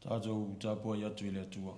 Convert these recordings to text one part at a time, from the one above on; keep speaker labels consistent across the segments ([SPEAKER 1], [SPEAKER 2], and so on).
[SPEAKER 1] Tatou tapuai atu i le Atua.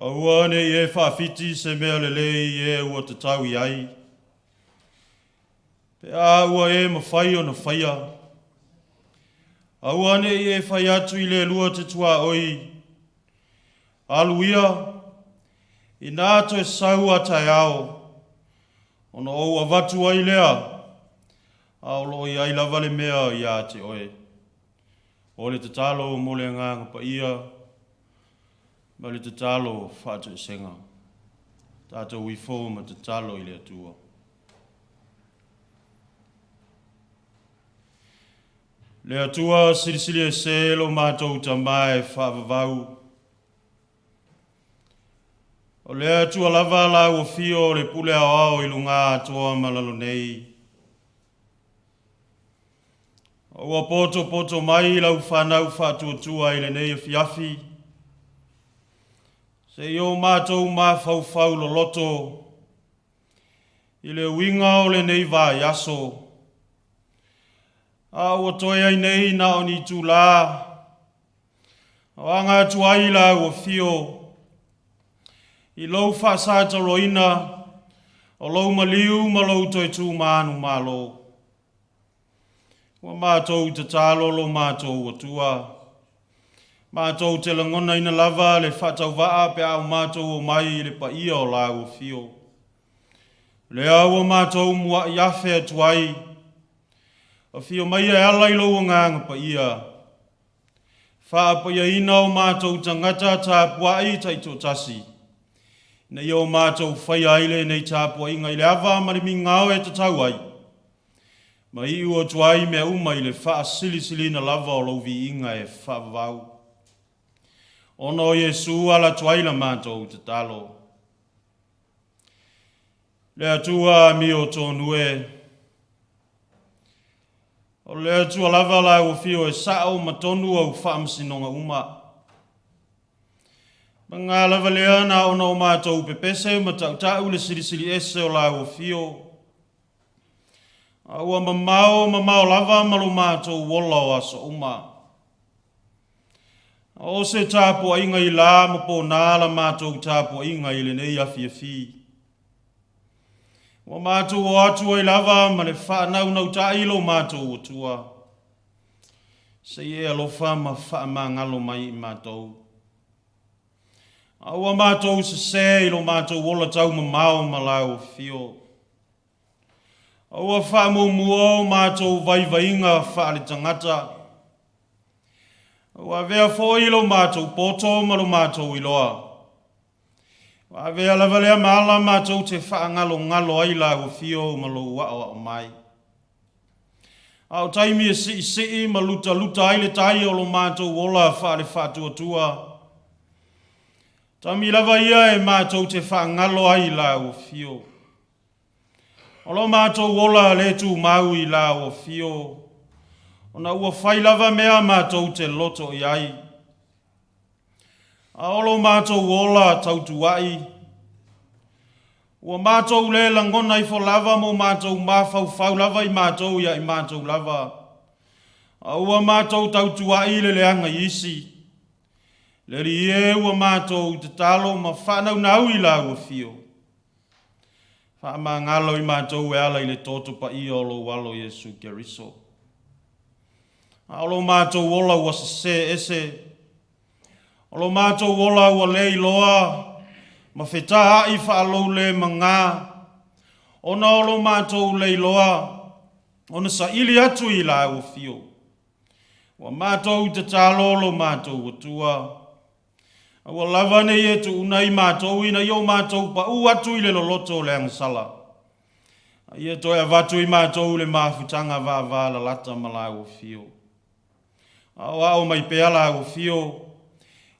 [SPEAKER 1] Aua ne i e faafiti se mea lelei i e ua tatau i ai, pe a ua e mafai ona faia. Aua ne i e fai atu i le lua te tuaoi, Alu ia, inā toe sau a taeao, ona ou avatu ai lea, a o lo o i ai lava le mea ia te oe. O le tatalo mo le Agaga Paia ma le tatalo faatoesega. Tatou ifo ma tatalo i le Atua. Le Atua silisili ese lo matou Tama e faavavau. O le Atua lava la ua fio o le pule aoao i luga atoa ma lalo nei. Ua potopoto mai lau fanau faatuatua i lenei afiafi, se i o matou mafaufau loloto i le uiga o lenei vaiaso, a ua toe ai nei na o ni itulā o aga atu ai lau afio i lou faasataloina o lou maliu ma lou toe tu manumalo. Ua matou tatalo lo matou Atua, matou te lagonaina lava le faatauvaa pe a o matou omai i le paia o lau afio. Lea ua matou muai afe atu ai, afio maia e ala i lou Agaga Paia, faapaiaina o matou tagata tapuai taitoatasi, ina ia o matou faia ai lenei tapuaiga i le ava ma le migao e tatau ai, ma iu atu ai mea uma i le faasilisiliina lava o lou viiga e faavavau. Ona o Iesu ala atu ai la matou tatalo. Le Atua amio tonu e, o le Atua lava lau afio e sao ma tonu au faamasinoga uma. Paga lava lea na ona o matou pepese ma tautau le silisili ese o lau afio, a ua mamao mamao lava ma lo matou ola o aso uma. A o se tapuaiga i la ma pona la matou tapuaiga i lenei afiafi. Ua matou o atu ai lava ma le faanaunautai lo matou Atua, se i e alofa ma faamagalo mai i matou. A ua matou sesē i lo matou ola taumamao ma lau afio. A ua faamuamua o matou vaivaiga faaletagata. Ua avea foi lo matou poto ma lo matou iloa. Ua avea lava lea ma ala matou te faagalogalo ai lau afio ma lou aoao mai. A o taimi e siisii ma lutaluta ai le tai o lo matou ola faale-faatuatua, taimi lava ia e matou te faagalo ai i lau afio. O lo matou ola le tumau i lau afio, ona ua fai lava mea matou te loto i ai. A o lo matou ola tautuai, ua matou le lagona ifo lava ma o matou mafaufau lava i matou ia i matou lava, a ua matou tautuai i le leaga i isi. Le Alii e, ua matou tatalo ma faanaunau i lau afio, faamagalo i matou e ala i le toto paia o lou alo Iesu Keriso. A o lo matou ola ua sesē ese, o lo matou ola ua le iloa ma fetaai faaloule magā, ona o lo matou le iloa ona saili atu i lau afio. Ua matou tatalo lo matou Atua, aua lava ne i e tuuna i matou ina ia o matou paū atu i le loloto o le agasala, a ia toe avatu i matou le mafutaga vavalalata ma lau afio. Aoao mai pea lau afio,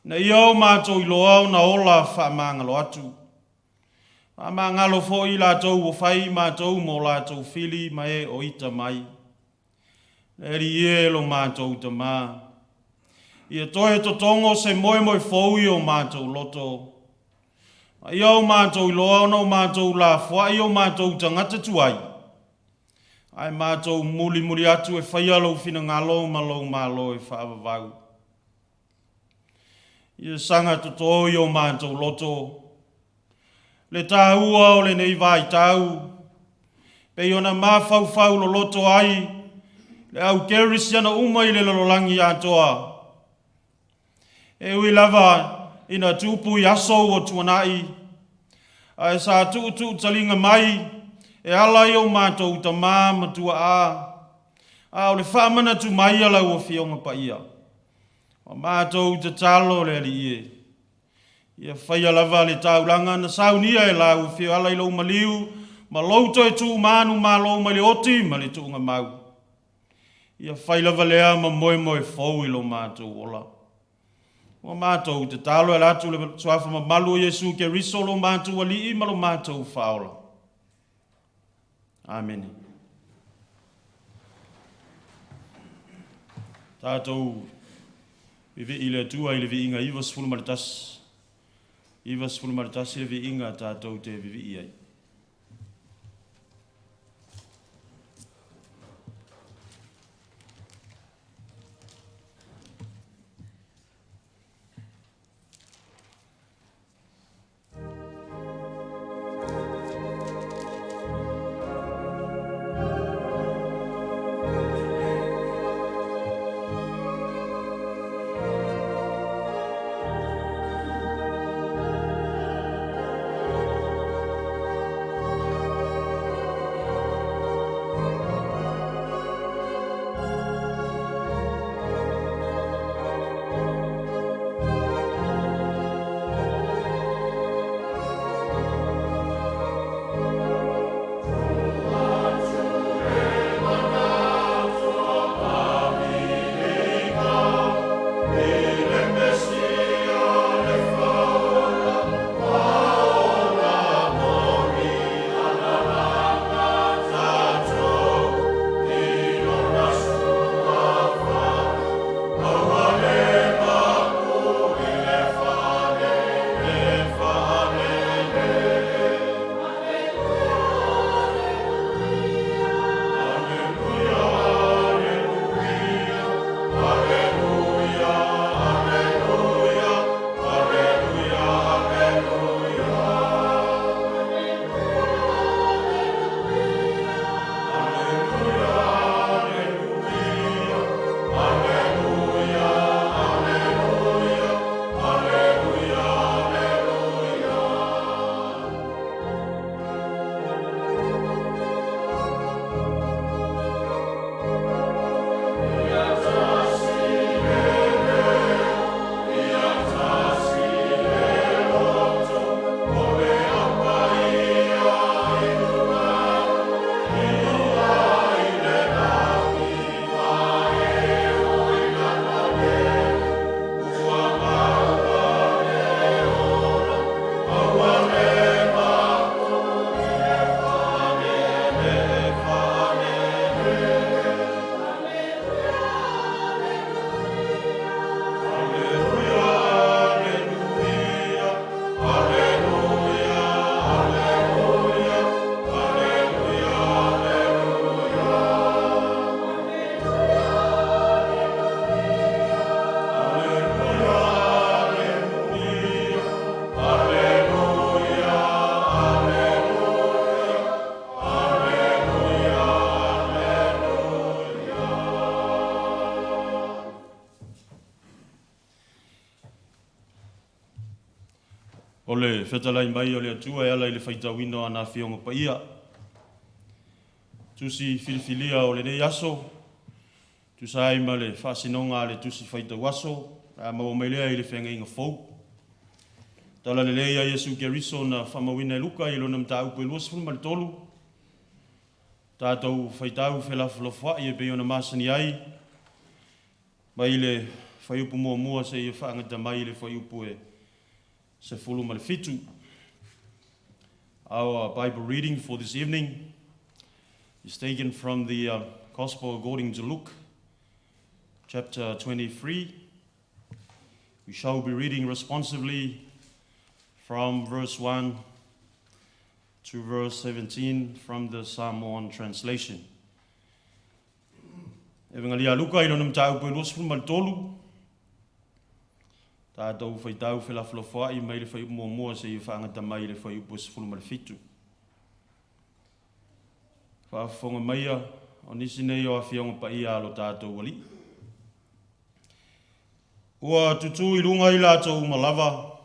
[SPEAKER 1] ina ia o matou iloa ona ola faamagalo atu. Faamagalo foi i latou ua fai i matou ma o latou fili ma e o ita mai. Le Alii e lo matou Tamā, ia toe totogo se moemoe fou i o matou loto, a ia o matou iloa ona o matou lafoai o matou tagata tuai, ae matou mulimuli atu e faia lou finagalo ma lou malo e faavavau. Ia saga toto i o matou loto le taua o lenei vaitau, pei ona mafaufau loloto ai le au kerisiano uma i le lalolagi atoa, e ui lava ina tupu i aso ua tuanai, ae sa tuutuu taliga mai e ala i o matou tamā ma tuaa, a o le faamanatu mai a lau Afioga Paia. Ua matou tatalo le Alii e, ia faia lava le taulaga na saunia e lau afio e ala i lou maliu ma lou toe tu manumalo mai le oti ma le tuugamau. Ia fai lava lea ma moemoe fou i lo matou ola. Ua matou tatalo e ala atu i le suafa mamalu o Iesu Keriso lo matou Alii ma lo matou Faaola. Amene. Tatou vivii i le Atua i le viiga 91. 91 le viiga tatou te vivii ai. le fetalai mai o le Atua e ala i le faitauina o ana Afioga Paia. Tusi filifilia o lenei aso, tusa ai ma le faasinoga a le Tusi Faitau Aso, o le a maua mai lea i le Feagaiga Fou. Tala Lelei a Iesu Keriso na faamauina e Luka i lona mataupu e 23, tatou faitau felafolafoai e pei ona masani ai, mai le fuaiupu 1 seia faagata mai i le fuaiupu e 17. Our Bible reading for this evening is taken from the Gospel according to Luke, chapter 23. We shall be reading responsively from verse 1 to verse 17 from the Samoan translation. Evagelia a Luka i lona mataupu e 23, tatou faitau felafolafoai mai le fuaiupu 1 seia faagata mai i le fuaiupu e 17. Faafofoga maia o nisi nei o Afioga Paia a lo tatou Alii. Ua tutū i luga i latou uma lava,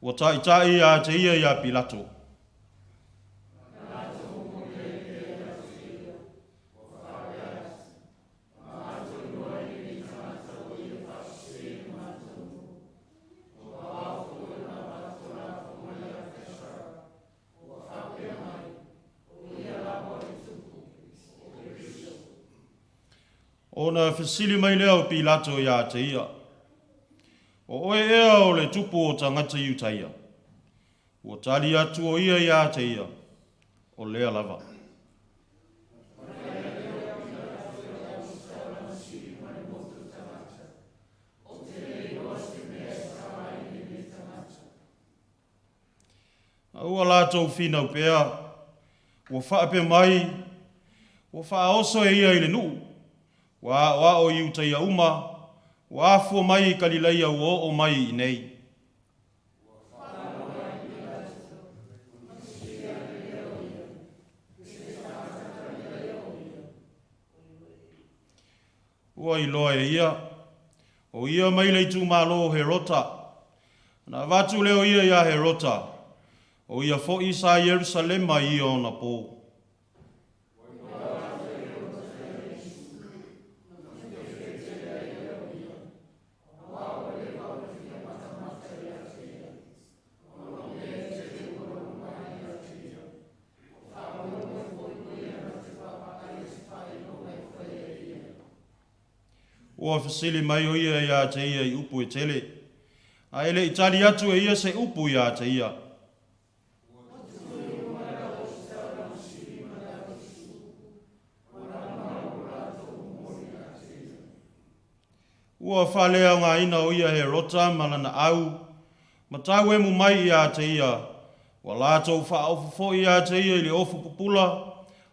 [SPEAKER 1] ua taitai ia te ia iā Pilato. Ona fesili mai lea o Pilato iā te ia, O oe ea o le tupu o tagata Iutaia? Ua tali atu o ia iā te ia, O lea lava. A ua latou finau pea, ua faapea mai, Ua faaoso e ia i le nuu, ua aoao Iutaia uma, ua afua mai i Kalilaia ua oo mai i inei. Ua iloa e ia, o ia mai le itumalo o Herota. Ona avatu lea o ia iā Herota, o ia foi sa Ierusalema i ia ona po. Ua fesili mai o ia iā te ia i upu e tele, a e le i tali atu e ia se upu iā te ia. Ua faaleaogaina o ia Herota ma lana au, ma tau emu mai iā te ia, ua latou faaofu foi iā te ia i le ofu pupula,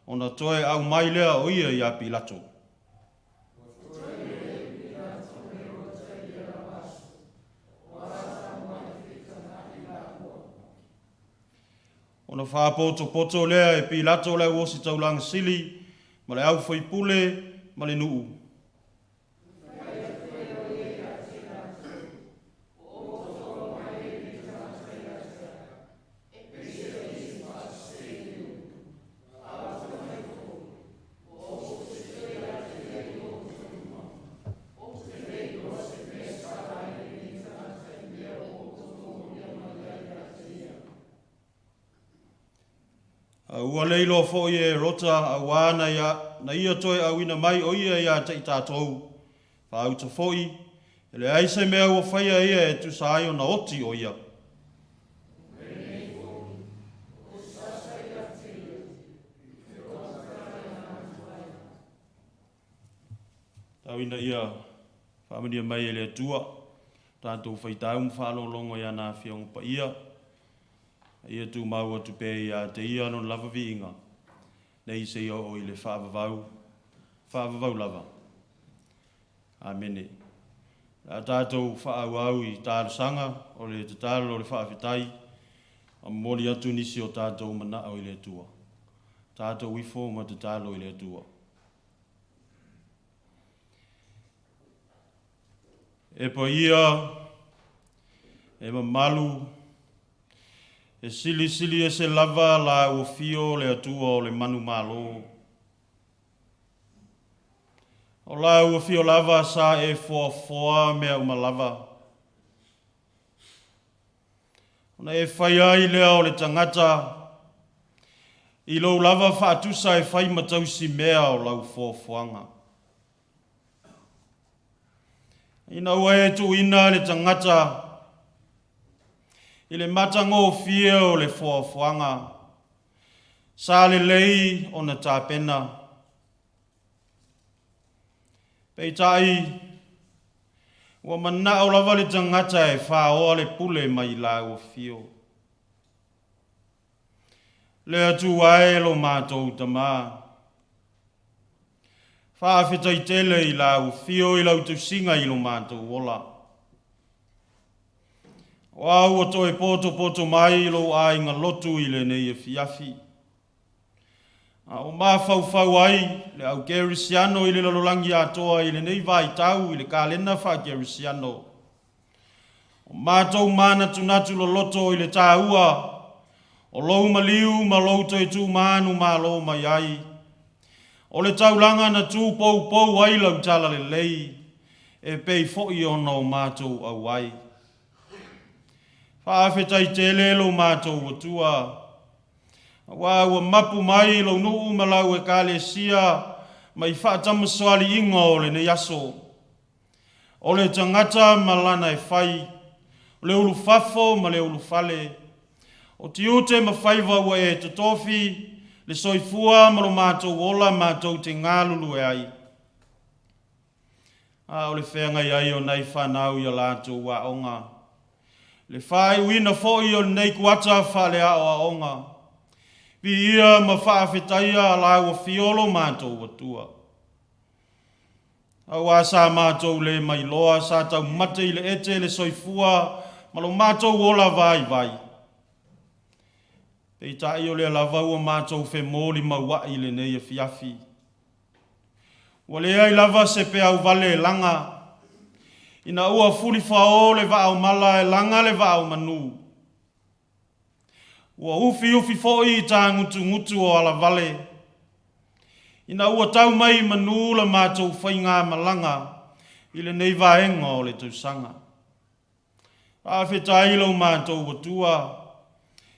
[SPEAKER 1] ona toe aumai lea o ia iā Pilato. Ona faapotopoto lea e Pilato le au ositaulaga sili ma le au faipule ma le nuu. A ua le iloa foi e Herota auā na ia, na ia toe auina mai o ia iā te i tātou, faauta foi, e leai se mea ua faia e ia e tusa ai ona oti o ia. Tau ina ia faamanuia mai e le Atua tatou faitau ma faalogologo i ana Afioga Paia, a ia tumau atu pea ia te Ia Lona lava viiga, nei seia oo i le faavavau, faavavau lava. Amene. O le a tatou faaauau i talosaga o le tatalo o le faafetai, ma momoli atu nisi o tatou manao i le Atua. Tatou ifo ma tatalo i le Atua. E paia, e mamalu, E silisili ese lava lau afio le Atua o le manumalo. O lau afio lava sa e foafoa mea uma lava. Ona e faia ai lea o le tagata i lou lava faatusa e fai ma tausimea o lau foafoaga. Ina ua e tuuina le tagata i le matagofie o le foafoaga, sa lelei ona tapena. Peitai, ua manao lava le tagata e faoa le pule mai lau afio. Le Atua e lo matou Tama, faafetai tele i lau afio i lau tausiga i lo matou ola. O a ua toe potopoto mai lou aiga lotu i lenei afiafi, a o mafaufau ai le au kerisiano i le lalolagi atoa i lenei vaitau i le kalena faakerisiano. O matou manatunatu loloto i le taua o lou maliu ma lou toe tu manumalo mai ai, o le taulaga na tu poupou ai lau talalelei, e pei foi ona o matou auai. Faafetai tele lo matou Atua, aua ua mapu mai lou nuu ma lau ekalesia mai faatamasoaliiga o lenei aso. O le tagata ma lana e fai, o le ulufafo ma le ulufale, o tiute ma faiva ua e totofi le soifua ma lo matou ola matou te galulue ai. A o le feagai ai o nai fanau i a latou aoga, le faaiuina foi o lenei kuata faaleaoaoga, viia ma faafetaia lau afio lo matou Atua. Aua sa matou le mailoa, sa taumate i le ete le soifua ma lo matou ola vaivai. Peitai o lea lava ua matou femolimauai i lenei afiafi. Ua leai lava se peau vale e laga, ina ua fulifao le vaaomala e laga le vaaomanu. Ua ufiufi foi i tagutugutu o alavale, ina ua tau mai i manu la matou faigamalaga i lenei vaega o le tausaga. Faafetai i lo matou Atua,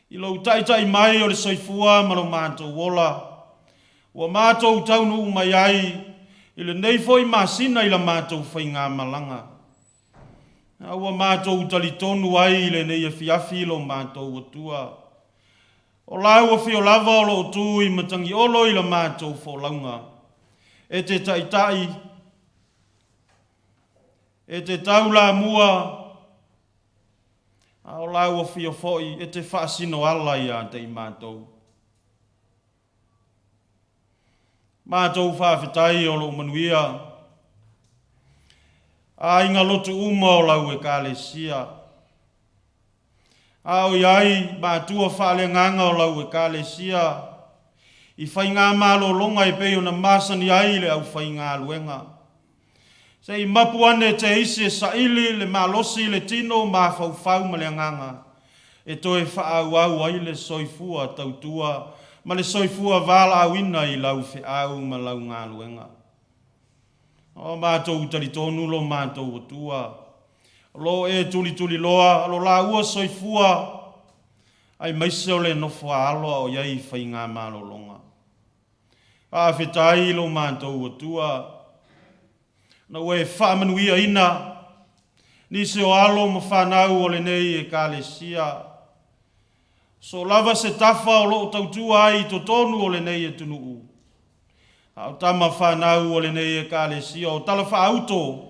[SPEAKER 1] i lou taitai mai o le soifua ma lo matou ola, ua matou taunuu mai ai i lenei foi masina i la matou faigamalaga. A ua matou talitonu ai i lenei afiafi i lo matou Atua, o lau afio lava o lo o tu i Matagiolo i la matou folauga, e te taitai, e te taulamua, a o lau afio foi e te faasinoala ia te i matou. Matou faafetai o lou manuia, aiga lotu uma o lau ekalesia, a o i ai matua faaleagaga o lau ekalesia i faigamalologa e pei ona masani ai le aufaigaluega. Se i mapu ane te isi e saili le malosi i le tino, mafaufau ma le agaga, e toe faaauau ai le soifua tautua ma le soifua valaauina i lau feau ma lau galuega. O matou talitonu lo matou Atua, o lo o e tulituliloa lo laua soifua, aemaise o le nofo a alo a o i ai i faigamalologa. Faafetai i lo matou Atua, na ua e faamanuiaina nisi o alo ma fanau o lenei ekalesia, so lava se tafa o lo o tautua ai i totonu o lenei atunuu, a o tama fanau o lenei ekalesia o talafaauto,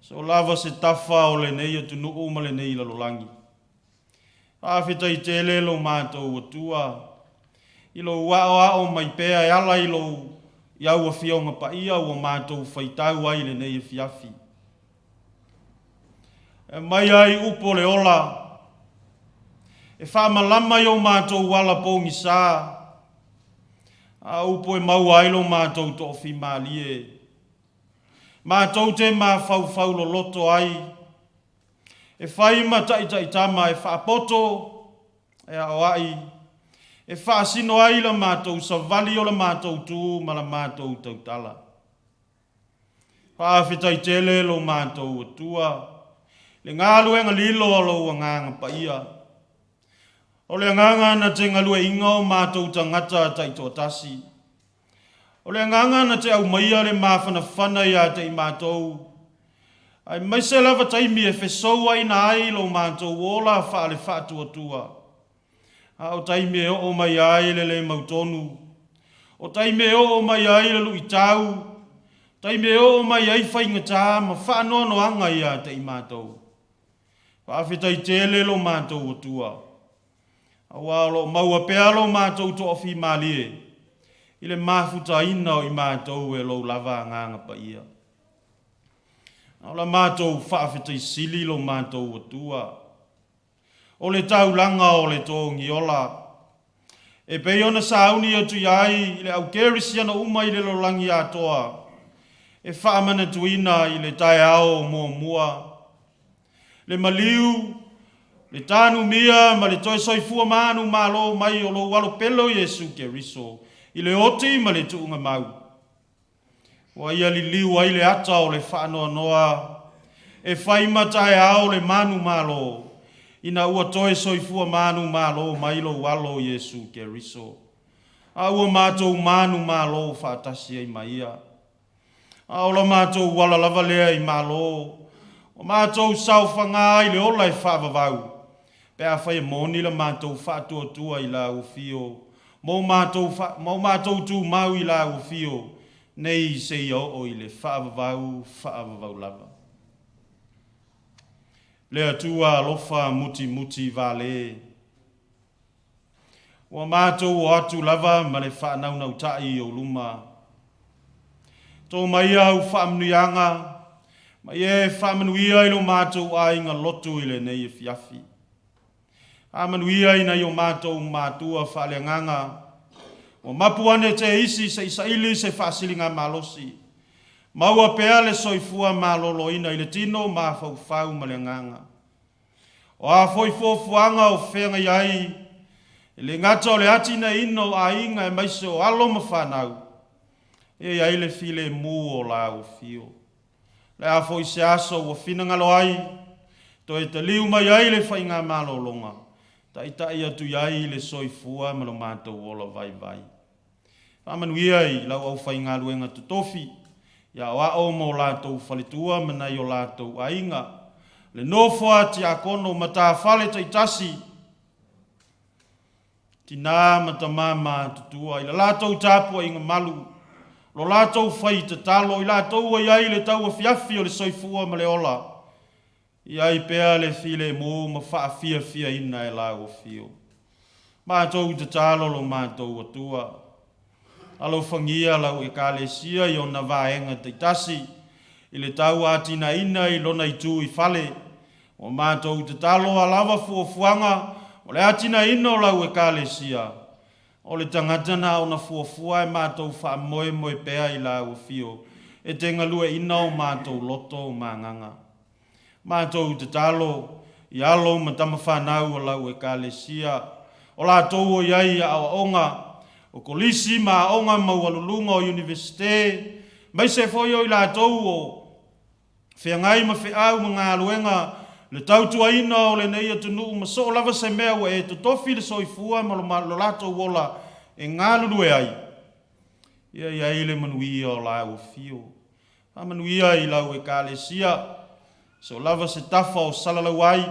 [SPEAKER 1] so lava se tafa o lenei atunuu ma lenei lalolagi. Faafetai tele lo matou Atua, i lou aoao mai pea e ala i lou i au afioga paia ua matou faitau ai i lenei afiafi. E aumai ai upu o le ola, e faamalama i o matou ala pogisa, a o upu e maua ai lo matou toafimalie. Matou te mafaufau loloto ai, e fai ma taitaitama e faapoto, E aoaʻi, e faasino ai la matou savali o la matou tu ma la matou tautala. Faafetai tele lo matou Atua i le galuega lilo a lou Agaga Paia. O le agaga na te galueaiina o matou tagata taitoatasi. O le agaga na te aumaia le mafanafana ia te i matou, aemaise lava taimi e fesouaina ai lo matou ola faale-faatuatua, a o taimi e oo mai ai le le mautonu, o taimi e oo mai ai le luitau, taimi e oo mai ai faigata ma faanoanoaga ia te i matou. Faafetai tele lo matou Atua, aua o lo o maua pea lo matou toafimalie i le mafutaina o i matou e lou lava Agaga Paia. A o la matou faafetai sili lo matou Atua, o le taulaga o le togiola, e pei ona sauni atu i ai i le au kerisiano uma i le lalolagi atoa, e faamanatuina i le taeao muamua le maliu, le tanumia ma le toe soifua manumalo mai o lou Alo pele o Iesu Keriso i le oti ma le tuugamau, ua ia liliu ai le ata o le faanoanoa e fai ma taeao le manumalo, ina ua toe soifua manumalo mai lou Alo o Iesu Keriso, a ua matou manumalo faatasi ai ma ia. A o la matou ala lava lea i Malo, ua matou saofaga ai i le ola e faavavau, pe afai e moni la matou faatuatua i lau afio, ma o matou tumau i lau afio nei seia oo i le faavavau, faavavau lava. Le Atua alofa mutimuti vale. Ua matou o atu lava ma le faanaunautai i ou luma. To mai au faamanuiaga, ma ia e faamanuia i lo matou aiga lotu i lenei afiafi. Faamanuia i nai o matou matua faaleagaga, ua mapu ane te isi se i saili se faasiligamalosi. Maua pea le soifua maloloina i le tino, mafaufau ma le agaga. O a foi fuafuaga o feagai ai, e le gata o le atinaeina o aiga aemaise o alo ma fanau, e i ai le filemu o lau afio. O le a foi se aso ua finagalo ai, toe taliu mai ai le faigamalologa, taitai atu i ai le soifua ma lo matou ola vaivai. Faamanuia i lau aufaigaluega totofi, i aoao ma o latou faletua ma nai o latou aiga, le nofo a tiakono, matafale taitasi, tinā ma tamā matutua, i la latou tapuaiga malu, lo latou fai tatalo, i latou ua i ai le tauafiafi o le soifua ma le ola, i ai pea le filemu ma faafiafiaina e lau afio. Matou tatalo lo matou Atua, alofagia lau Ekalesia i ona vaega taitasi, i le tauatinaeina i lona itu i fale. Ua matou tatalo a lava fuafuaga o le atinaeina o lau Ekalesia, o le tagata na ona fuafua ae matou faamoemoe pea i lau afio e te galueaiina o matou loto ma agaga. Matou tatalo i alo ma tamafanau o lau Ekalesia, o latou o i ai i aoaoga o kolisi ma aoga maualuluga o Iunivesite, aemaise foi o i latou o feagai ma feau ma galuega le tautuaina o lenei atunuu ma so o lava se mea ua e totofi le soifua ma lo latou ola e galulue ai, ia i ai le manuia o lau afio. Faamanuia i lau Ekalesia, so lava se tafa o salalau ai,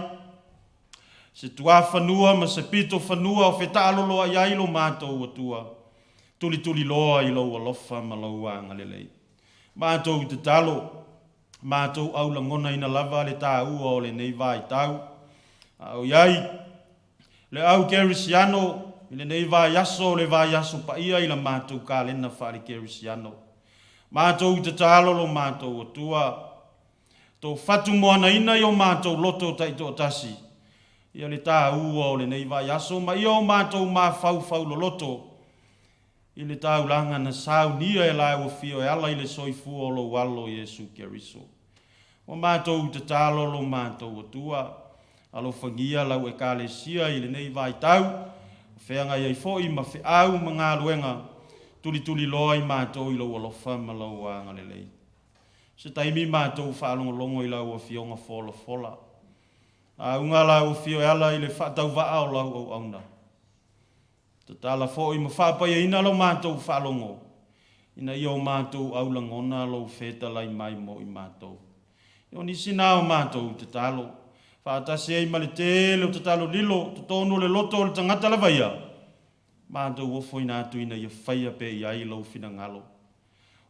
[SPEAKER 1] se tuafanua ma se pitofanua o fetaaloloai ai lo matou Atua, tulituliloa i lou alofa ma lou agalelei. Matou tatalo, matou aulagonaina lava le taua o lenei vaitau, a o i ai le au kerisiano i lenei vaiaso o le vaiaso paia i la matou kalena faale-kerisiano. Matou tatalo lo matou Atua, tou fatumoanaina i o matou loto taitoatasi ia le taua o lenei vaiaso ma ia o matou mafaufau loloto i le taulaga na saunia e lau afio e ala i le soifua o lou Alo Iesu Keriso. Ua matou tatalo lo matou Atua, Alofagia lau Ekalesia i lenei vaitau, o feagai ai foi ma feau ma galuega, tulituliloa i matou i lou alofa ma lou agalelei. Se taimi matou faalogologo i lau Afioga folafola, lauga lau afio e ala i le faatauvaa o lau auauna. Tatala foi ma faapaiaina la matou faalogo, ina ia o matou aulagona lou fetalai mai mo i matou. O nisi na o matou tatalo, faatasi ai ma le tele o tatalo lilo, totonu o le loto o le tagata lava ia, matou ofoina atu ina ia faia pea i ai lou finagalo.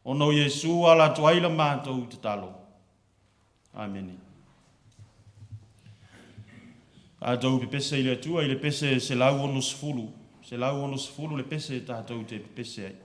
[SPEAKER 1] Ona o Iesu ala atu ai la matou tatalo. Amene. Tatou pepese i le Atua i le pese 160, 160 le pese tatou te pepese ai.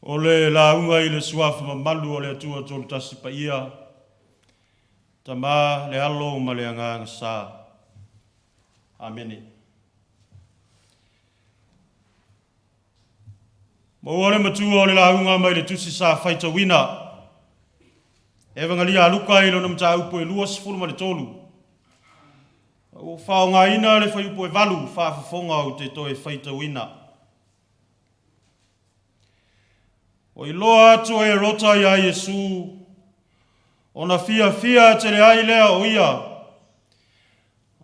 [SPEAKER 1] O le lauga i le Suafa mamalu o le Atua Tolutasi Paia, Tama, le Alo ma le Agaga Sa. Amene. Maua le matua o le lauga mai le tusi sa faitauina. Evagalia a Luka i lona mataupu e 23. Ua faaaogaina le fuaiupu e 8 faafofoga ou te toe faitauina. Ua iloa atu e Herota iā Iesu, ona fiafia tele ai lea o ia,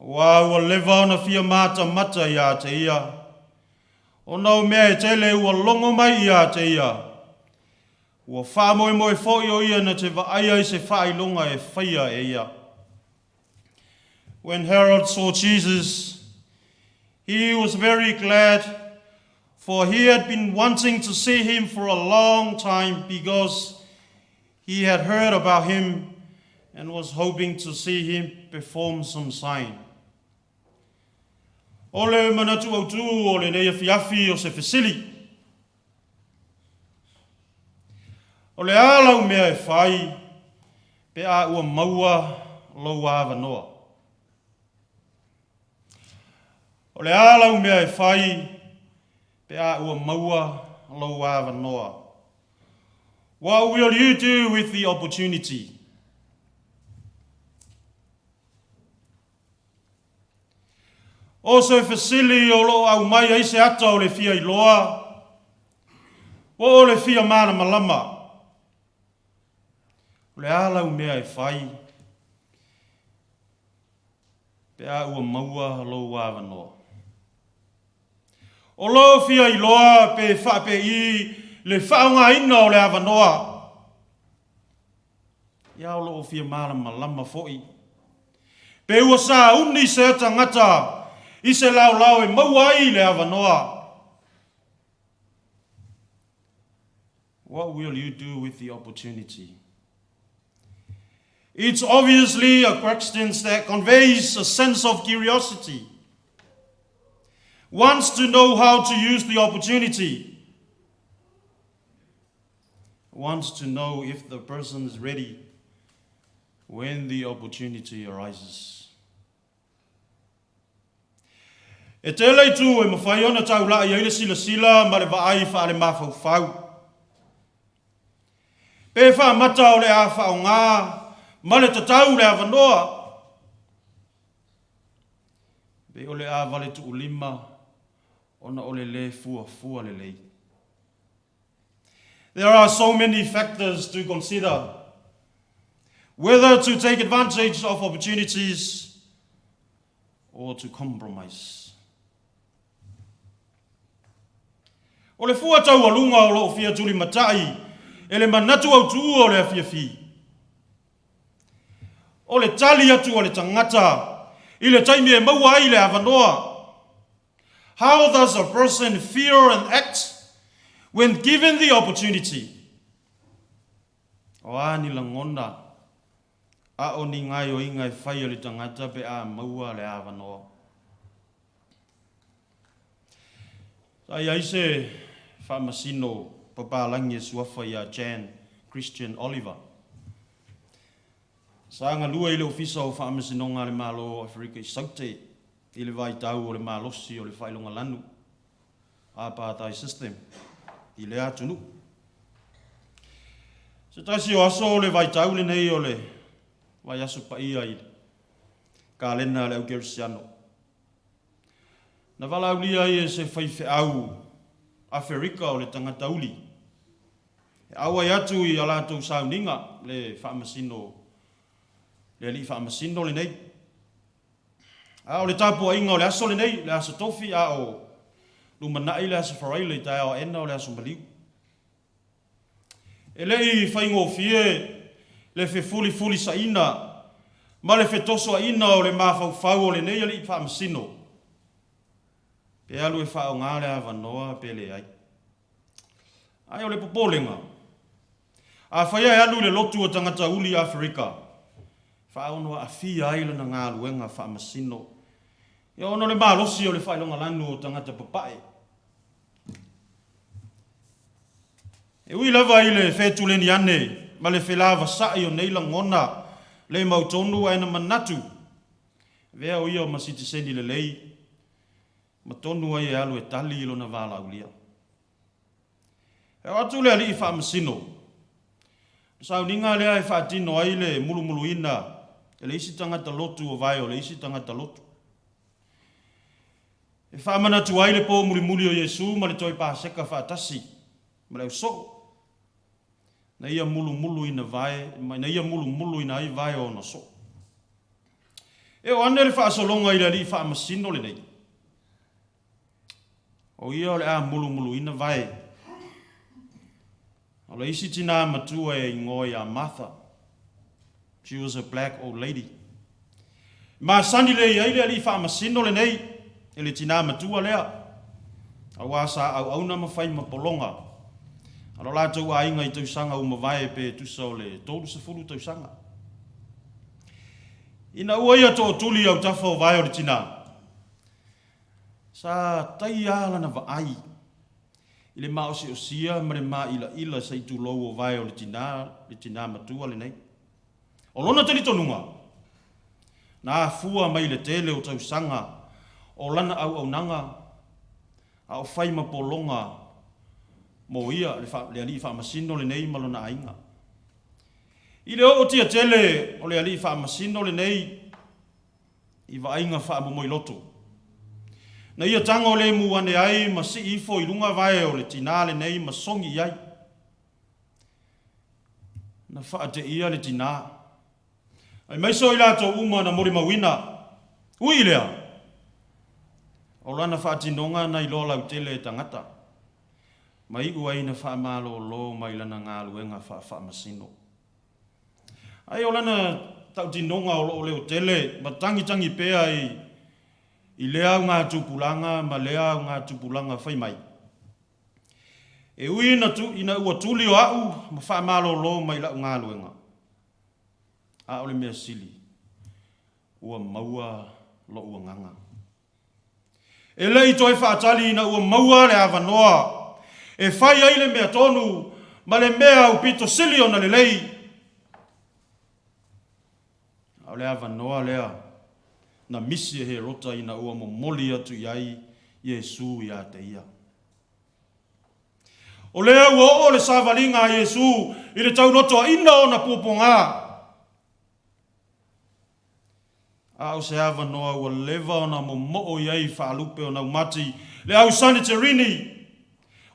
[SPEAKER 1] aua ua leva ona fia matamata ia te ia, ona o mea e tele ua logo mai ia te ia, ua faamoemoe foi o ia na te vaaia i se faailoga e faia e ia. When Herod saw Jesus, he was very glad, for he had been wanting to see him for a long time because he had heard about him and was hoping to see him perform some sign. O le manatu autū o lenei afiafi o se fesili. O le a lau mea e fai pe a ua maua lou avanoa? O le a lau mea e fai pe a ua maua lou avanoa? What will you do with the opportunity? O se fesili o lo o aumai ai se ata o le fia iloa, po o le fia malamalama. O le a lau mea e fai pe a ua maua lou avanoa? O lou fia iloa pe faapei le faaaogaina o le avanoa. Ia o lo o fia malamalama foi. Pe ua sauni se tagata i se laolao e maua ai le avanoa. What will you do with the opportunity? It's obviously a question that conveys a sense of curiosity. Wants to know how to use the opportunity. Wants to know if the person is ready when the opportunity arises. E tele itu e mafai ona taula'i ai le silasila ma le vaai faalemafaufau. Pe faamata o le a faaaoga ma le tatau le avanoa, pe o le a vale tuulima ona o le lē fuafua lelei. There are so many factors to consider. Whether to take advantage of opportunities or to compromise. O le fua taualuga o lo o fia tulimatai e le manatu autū o le afiafi. O le tali atu a le tagata i le taimi e maua ai le avanoa. How does a person feel and act when given the opportunity? O a ni lagona, a o ni gaoioiga e fai e le tagata pe a maua le avanoa. Sa i ai se faamasino papalagi e suafa ia Jan Christian Oliver. Sa galue i le Ofisa o Faamasinoga a le Malo o Aferika i Saute i le vaitau o le malosi o le faailogalanu, apartheid system, i lea atunuu. Se tasi o aso o le vaitau lenei o le vaiaso paia i le kalena a le au kerisiano, na valaaulia ai e se faifeau Aferika o le tagata uli e auai atu i a latou sauniga le faamasino le alii faamasino lenei. A o le tapuaiga o le aso lenei, le aso Tofi, a o lumanai le aso Faraile i taeao aena o le aso maliu. E le i faigofie le fefulifulisaina ma le fetosoaina o le mafaufau o lenei alii faamasino, pe alu e faaaoga le avanoa pe leai. Ae o le popolega, afai ae alu i le lotu a tagata uli Aferika, faaono aafia ai lana galuega faamasino, ia ona o le malosi o le faailogalanu o tagata papae. E ui lava i le fetuleni ane ma le felavasaʻi o nei lagona le mautonu ae na manatu, avea o ia ma sitiseni lelei ma tonu ai e alu e tali i lona valaaulia. E oo atu le alii faamasino, o le sauniga lea e faatino ai le mulumuluina e le isi tagata lotu o vae o le isi tagata lotu. E faamanatu ai le po mulimuli o Iesu ma le toe Paseka faatasi ma le ausoo, na ia mulumuluina vae, na ia mulumuluina ai vae o ona soo. E oo ane le faasologa i le alii faamasino lenei, o ia o le a mulumuluina vae o le isi tinā matua e igoa ia Martha. She was a black old lady. E masani lelei ai le alii faamasino lenei e le tinā matua lea, aua sa auauna ma fai ma pologa a lo latou aiga i tausaga ua mavae pe tusa o le 30 tausaga. Ina ua ia tootuli i autafa o vae o le tinā, sa taia lava lana vaai i le maosiosia ma le māilaila se i tulou o vae o le tinā, le tinā matua lenei. O lona talitonuga, na afua mai le tele o tausaga o lana auaunaga a o fai ma pologa mo ia, le, le alii faamasino lenei ma lona aiga. I le ootia tele o le alii faamasino lenei i vaaiga faamomoiloto, na ia tago lemu ane ai ma sii ifo i luga vae o le tinā lenei ma sogi i ai. Na faateia le tinā, aemaise o i latou uma na molimauina. Ui i lea, o lana faatinoga na iloa lautele e tagata, ma iu ai na faamalolo mai lana galuega faafaamasino. Ai o lana tautinoga o lo o leotele ma tagitagi pea i i lea augatupulaga ma lea augatupulaga fai mai, E ui ina, tu, ina ua tuli o a'u ma faamalolo mai la'u galuega, a o le mea sili, ua maua lo'u agaga. E le i toe faatali ina ua maua le avanoa e fai ai le mea tonu ma le mea aupito sili ona lelei. A o le avanoa lea na misi e Herota ina ua momoli atu i ai Iesu ia te ia. O lea ua oo le savaliga a Iesu i le taulotoaina o ona puapuaga. A o se avanoa ua leva ona momoo i ai faalupe o naumati le au Saneterini,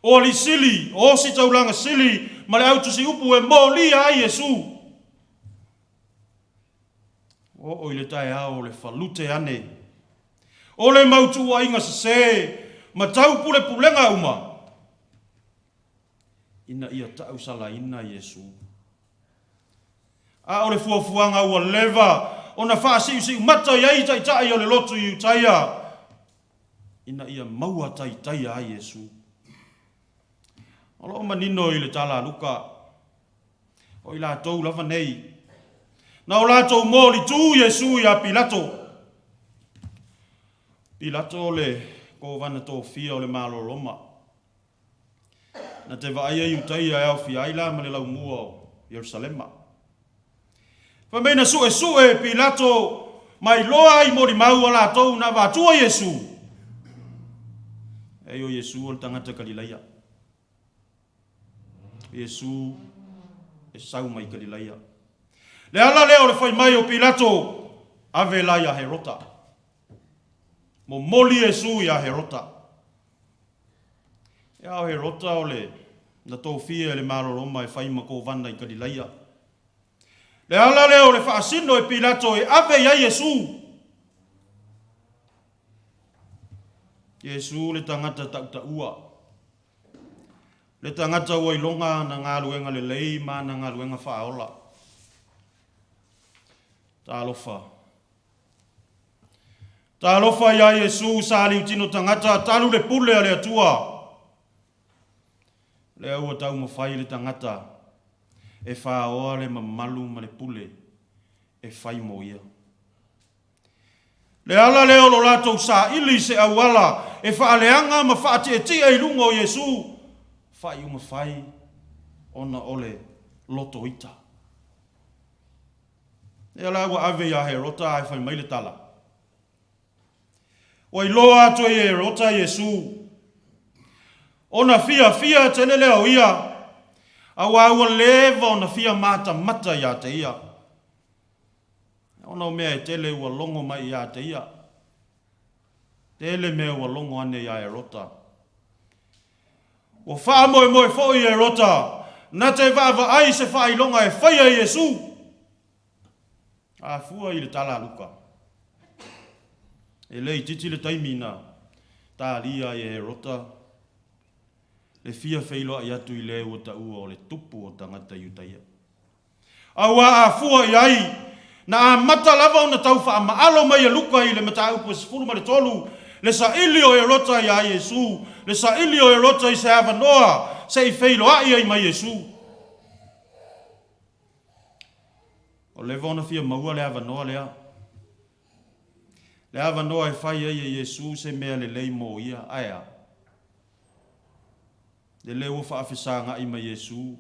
[SPEAKER 1] o alii sili, o ositaulaga sili ma le au tusiupu e molia ai Iesu. Ua oo i le taeao o le falute ane o le mau tuuaiga sese ma taupulepulega uma ina ia tausalaina Iesu. A o le fuafuaga ua leva ona faasiusiumata i ai taitai o le lotu Iutaia ina ia maua taitaia ai Iesu. O lo o manino i le tala a Luka, o i latou lava nei, na o latou molitū Iesu iā Pilato. Pilato o le kovana tofia o le Malo Roma. Na te vaaia Iutaia e aofia ai la ma le laumua o Ierusalema. Fai mai na suesue e Pilato ma iloa ai molimau a latou na avatua Iesu. Ei o Iesu o le tagata Kalilaia. Iesu e sau mai Kalilaia. Le ala lea o le fai mai o Pilato, ave la ia Herota. Momoli Iesu iā Herota. Ia o Herota o le na tofia e le Malo Roma e fai ma kovana i Kalilaia. Le ala lea o le faasino e Pilato e ave i ai Iesu. Iesu le tagata tautaua. Le tagata ua iloga ana galuega lelei ma ana galuega faaola. Talofa. Talofa iā Iesu sa liutino tagata talu le pule a le Atua. Lea ua taumafai le tagata e faoa le mamalu ma le pule e fai mo ia. Le ala lea o lo latou saili i se auala e faaleaga ma faatietie i luga o Iesu, faaiuga fai. Ona o le loto ita. Lea la ua ave ia Herota ae fai mai le tala. Ua iloa atu e Herota Iesu. Ona fiafia tele lea o ia, auā ua leva ona fia matamata ia te ia. Ona o mea e tele ua logo mai ia te ia. Tele mea ua logo ane ia Herota. Ua faamoemoe foi Herota na te vaavaai i se faailoga e faia e Iesu. A fua i le tala a Luka, e le itiiti le taimi na talia ai e Herota le fia feiloai atu i le ua taua o le tupu o tagata Iutaia. Auā a fua i ai, na amata lava ona tau faamaalo mai e Luka i le mataupu e 13 le saili o Herota iā Iesu, le saili o Herota i se avanoa se i feiloai ai ma Iesu. Ua leva ona fia maua le avanoa lea, le avanoa e fai ai e Iesu se mea lelei mo ia, ae a? Lele ua faafesagai ma Iesu,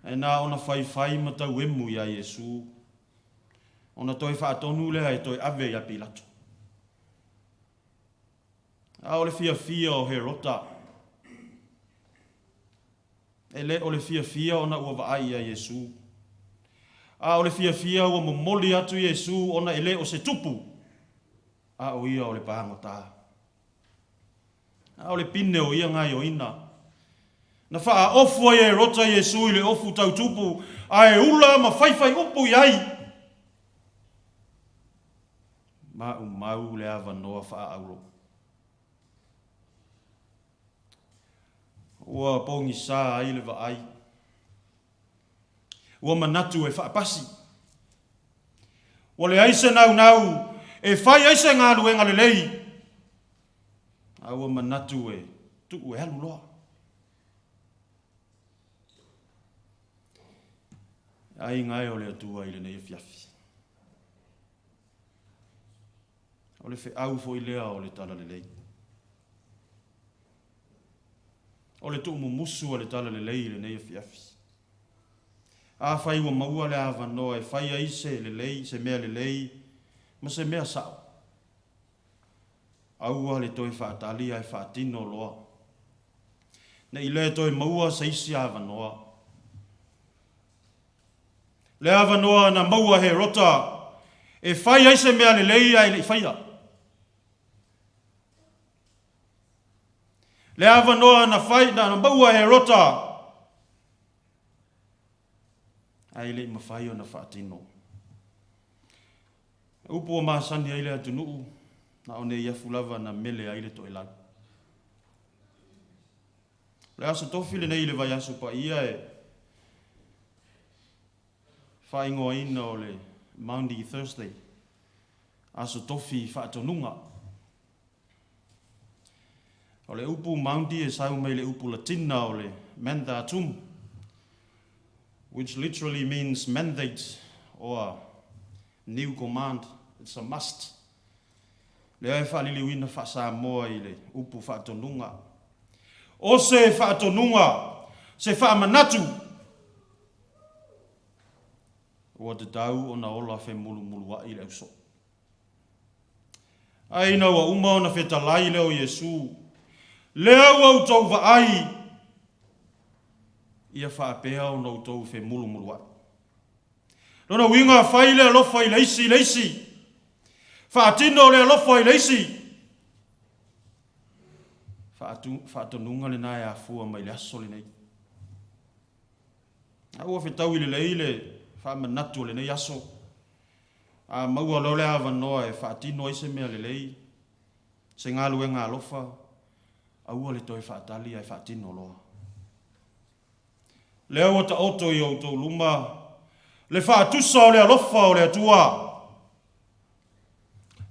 [SPEAKER 1] ae na ona faifai ma tauemu iā Iesu, ona toe faatonu lea e toe ave iā Pilato. A o le fiafia o Herota, e le o le fiafia ona ua vaai iā Iesu, a o le fiafia ua momoli atu Iesu ona e le o se tupu, a o ia o le pagota. A o le pine o ia gaoioiga. Na faaofu ai e Herota Iesu i le ofu tau tupu, ae ula ma faifai upu i ai. Maumau le avanoa faaaulo. Ua pogisa ai le vaai. Ua manatu e faapasi. Ua leai se naunau e fai ai se galuega lelei, a ua manatu e tuu e alu loa. E aiga e o le Atua i lenei afiafi. O le feau foi lea o le Talalelei. O le tuumumusu a le Talalelei i lenei afiafi. Afai ua maua le avanoa e fai ai se lelei, se mea lelei ma se mea sao, aua le toe faatali ae faatino loa, ne i le toe maua se isi avanoa. Le avanoa na maua Herota e fai ai se mea lelei ae le i faia. Le avanoa na fai na maua Herota ae le i mafai ona faatino. Upu ua masani ai le atunuu, na o Neiafu lava na mele ai le toelau. O le Aso Tofi lenei i le vaiaso paia e faaigoaina o le Maundy Thursday, Aso Tofi Faatonuga. O le upu Maundy e sau mai le upu Latina o le mandatum, which literally means mandate or new command, it's a must. Lea e faaliliuina faa-Samoa i le upu faatonuga. O se faatonuga, se faamanatu, ua tatau ona ola femulumuluai le ausoo. Ae ina ua uma ona fetalai lea o Iesu, lea ua outou vaai, ia faapea ona outou femulumuluai. Lona uiga, fai le alofa i le isi i le isi, faatino le alofa i le isi. Faatonuga lena e afua mai le aso lenei. A ua fetaui lelei le faamanatu o lenei aso, a maua loa le avanoa e faatino ai se mea lelei, se galuega alofa, aua le toe faatali ae faatino loa. Lea ua taoto i outou luma le faatusa o le alofa o le Atua,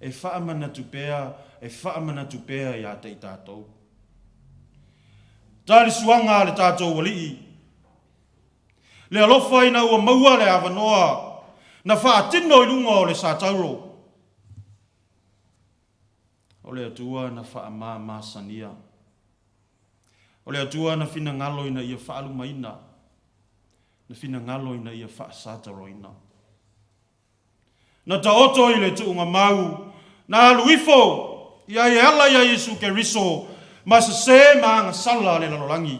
[SPEAKER 1] e faamanatu pea, e faamanatu pea ia te i tatou. Talisuaga a le tatou Alii, le alofa ina ua maua le avanoa na faatino i luga o le satauro. O le Atua na faamamasania. O le Atua na finagalo ina ia faalumaina, na finagalo ina ia faasataloina. Na taoto i le tuugamau, na alu ifo i ai e ala ia Iesu Keriso ma sesē ma agasala a le lalolagi.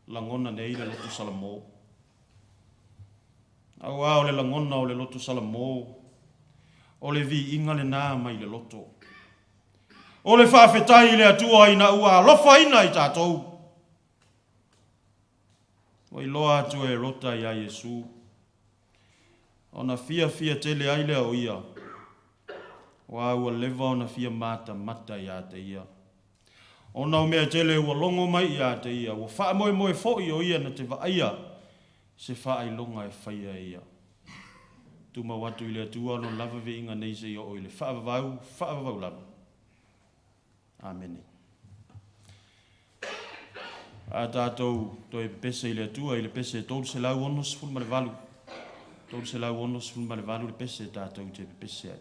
[SPEAKER 1] Lagona nei le loto Salamo. Aua o le lagona o le loto Salamo, o le viiga lena mai le loto. O le faafetai i le Atua ina ua alofaina i tatou. Ua iloa atu e Herota ia Iesu, ona fiafia tele ai lea o ia, aua ua leva ona fia matamata ia te ia. Ona o mea tele ua logo mai ia te ia, ua faamoemoe foi o ia na te vaaia se faailoga e faia e ia. Tumau atu i le Atua Lona lava viiga nei seia oo i le faavavau, faavavau lava. Amene. A tatou toe pepese i le Atua i le pese 368, 368 le pese tatou te pepese ai.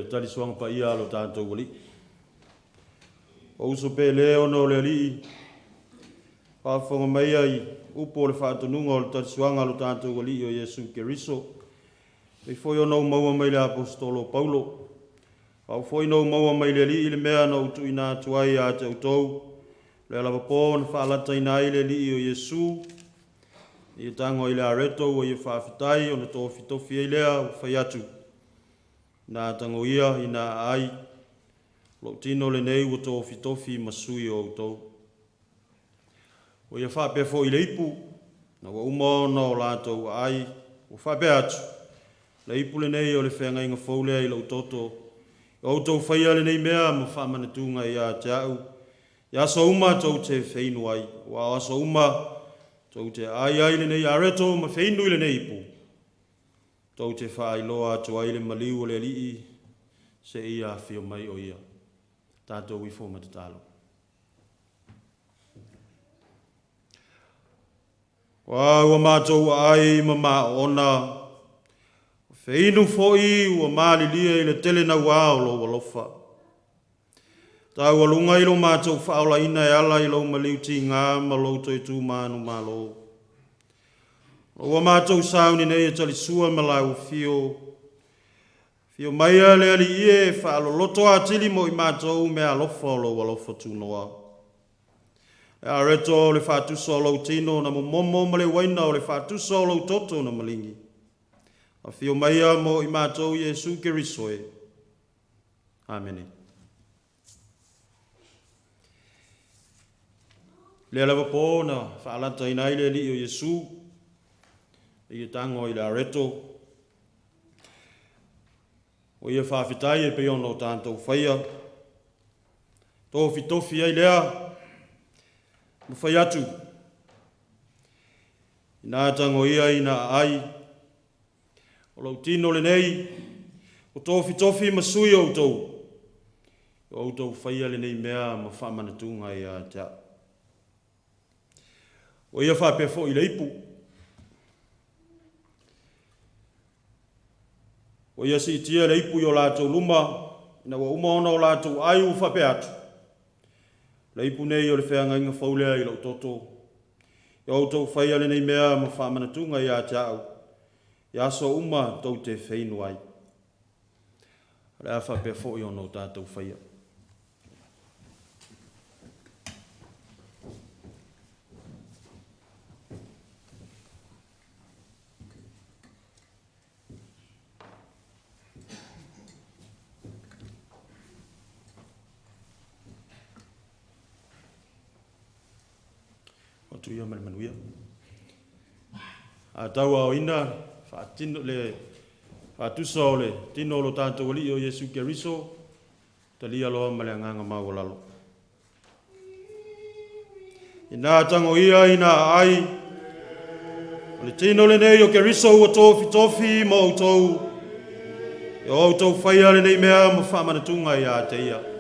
[SPEAKER 1] le talisuaga paia a lo tatou Alii. O uso pele ona o le Alii, faafofoga maia i upu o le faatonuga o le talisuaga a lo tatou Alii o Iesu Keriso. E pei foi ona ou maua mai le Aposetolo o Paulo. Au foi na ou maua mai le Alii le mea na ou tuuina atu ai ia te outou, lea lava po na faalataina ai le Alii o Iesu, ia tago i le areto ua ia faafetai ona tofitofi ai lea ua fai atu, na tagoia ina aai, lou tino lenei ua tofitofi ma sui o outou. Ua ia faapea foi i le ipu, na ua uma ona o latou aai, ua faapea atu, le ipu lenei o le feagaiga fou lea i lou toto, o outou faia lenei mea ma faamanatuga ia te au, i aso uma tou te feinu ai, aua o aso uma tou te aai ai lenei areto ma feinu i lenei ipu, tou te faailoa atu ai le maliu o le Alii seia afio mai o ia. Tatou ifo ma tatalo. Ua ua matou aai ma maoona, feinu foi ua malilie i le tele nauā o lou alofa. Taualuga i lo matou faaolaina e ala i lou maliu tigā ma lou toe tumanumalo. Ua matou sauni nei e talisua ma lau afio, afio maia le Alii e faaloloto atili mo i matou meaalofa o lou alofa tunoa. E areto o le faatusa o lou tino na momomo ma le uaina o le faatusa o lou toto na maligi. Afio maia mo i matou Iesu Keriso e. Amene. Lea lava po na faalataina ai le Alii o Iesu, e ia tago i le areto, o ia faafetai e pei ona o tatou faia, tofitofi ai lea, ma fai atu, ina tagoia ina aai, o lou tino lenei, o tofitofi ma sui o outou, o outou faia lenei mea ma faamanatuga ia te au. O ia faapea foi i le ipu, ua ia siitia le ipu i o latou luma, ina ua uma ona o latou ai ua faapea atu, le ipu nei o le feagaiga fou lea i lou toto, e outou faia lenei mea ma faamanatuga ia te au, i aso uma tou te feinu ai. O le a faapea foi ona o tatou faia. Atu ia ma le manuia. A tauaoina faatino le faatusa o le tino o lo tatou Alii o Iesu Keriso, talia loa ma le agaga maualalo. Ina tagoia ina aai, o le tino lenei o Keriso ua tofitofi ma outou, e o outou faia lenei mea ma faamanatuga ia te ia.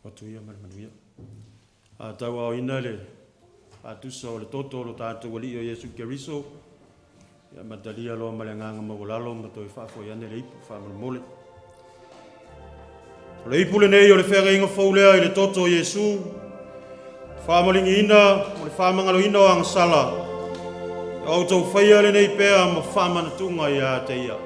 [SPEAKER 1] Atu ia ma le manuia. A tauaoina le faatusa o le toto o lo tatou Alii o Iesu Keriso, ia matalia loa ma le agaga maualalo ma toe faafoi ane le ipu faamolemole. O le ipu lenei o le feagaiga fou lea i le toto o Iesu, faamaligiina mo le faamagaloina o agasala, e outou faia lenei pea ma faamanatuga ia te ia.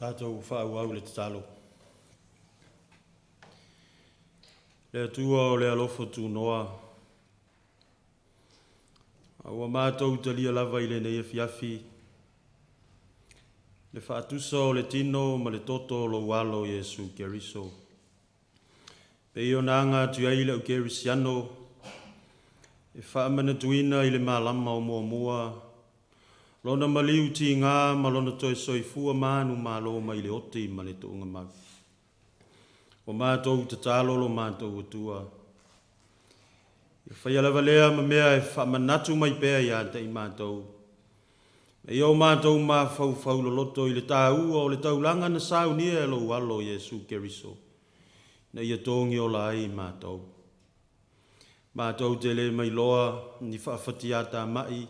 [SPEAKER 1] Tatou faaauau le tatalo. Le Atua o le alofa tunoa, a ua matou talia lava i lenei afiafi le faatusa o le tino ma le toto o lou Alo Iesu Keriso, pei ona aga atu ai le au kerisiano e faamanatuina i le malama o Muamua Lona maliu tiga ma Lona toe soifua manumalo mai le oti ma le tuugamau. Ua matou tatalo lo matou Atua, ia faia lava lea ma mea e faamanatu mai pea ia te i matou, Ma ia o matou mafaufau loloto i le taua o le taulaga na saunia e lou Alo Iesu Keriso, ina ia togiola ai matou. Matou te le mailoa ni faafatiatamai,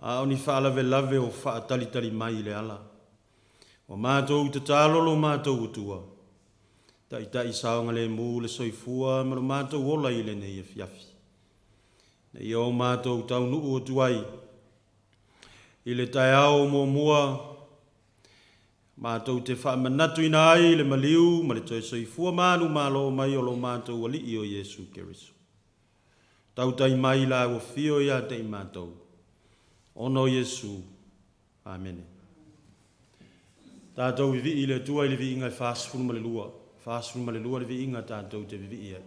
[SPEAKER 1] a o ni faalavelave o faatalitali mai i le ala. Ua matou tatalo lo matou Atua, taitai saogalemu le soifua ma lo matou ola i lenei afiafi, ina ia o matou taunuu atu ai i le taeao muamua, matou te faamanatuina ai le maliu ma le toe soifua manumalo mai o lo matou Alii o Iesu Keriso. Tautai mai lau afio ia te i matou, ona o Iesu. Amene. Tatou vivii i le Atua i le viiga e 42, 42 le viiga tatou te vivii ai.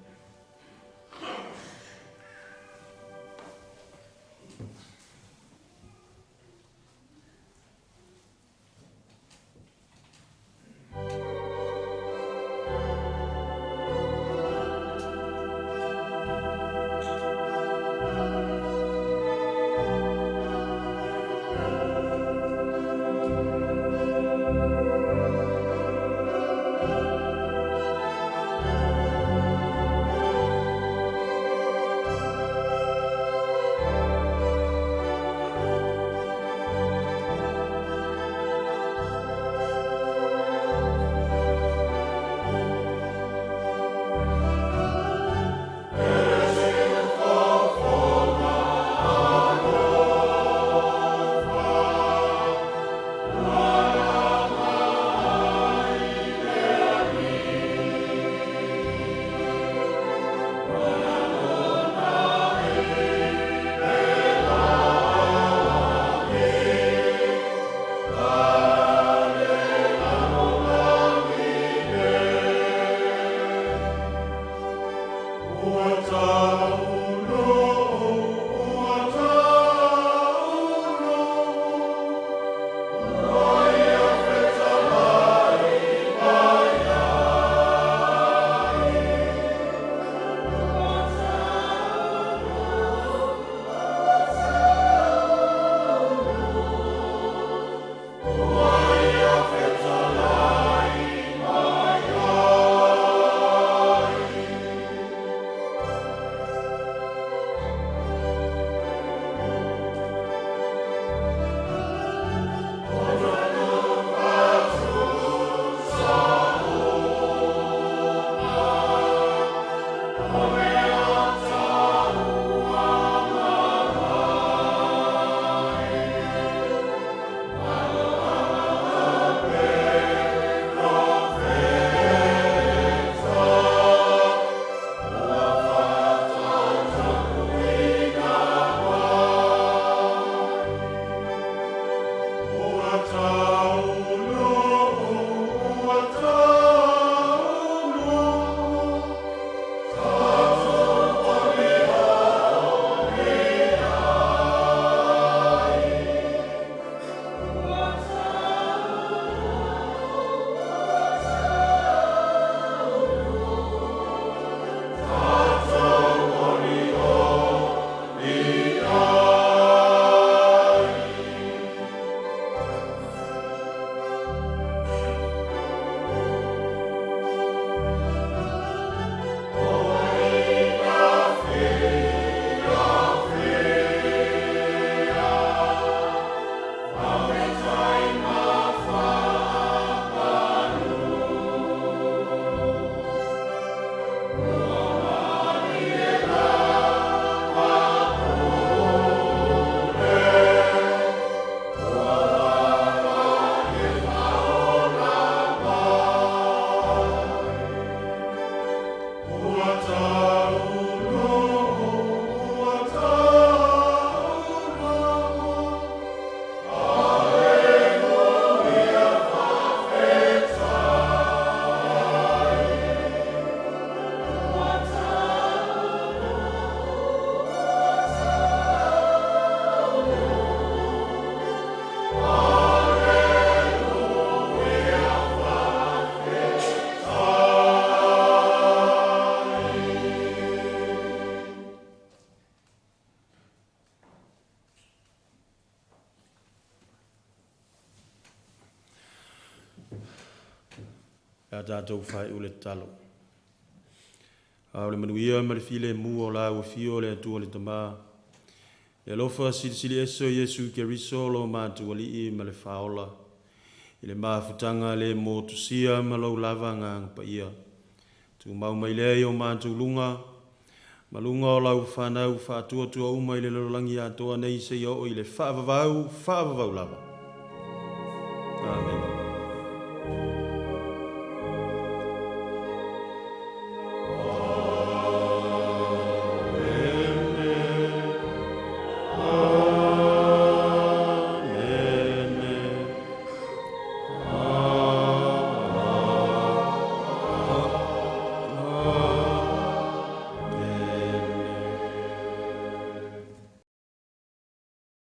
[SPEAKER 1] Pe a tatou faaiu le tatalo. A o le manuia ma le filemu o lau Afio le Atua le Tama, le alofa silisili ese o Iesu Keriso lo matou Alii ma le Faaola, i le mafutaga le motusia ma lou lava Agaga Paia, tumau mai lea i o matou luga, ma luga o lau fanau faatuatua uma i le lalolagi atoa nei seia oo i le faavavau, faavavau lava. Amene.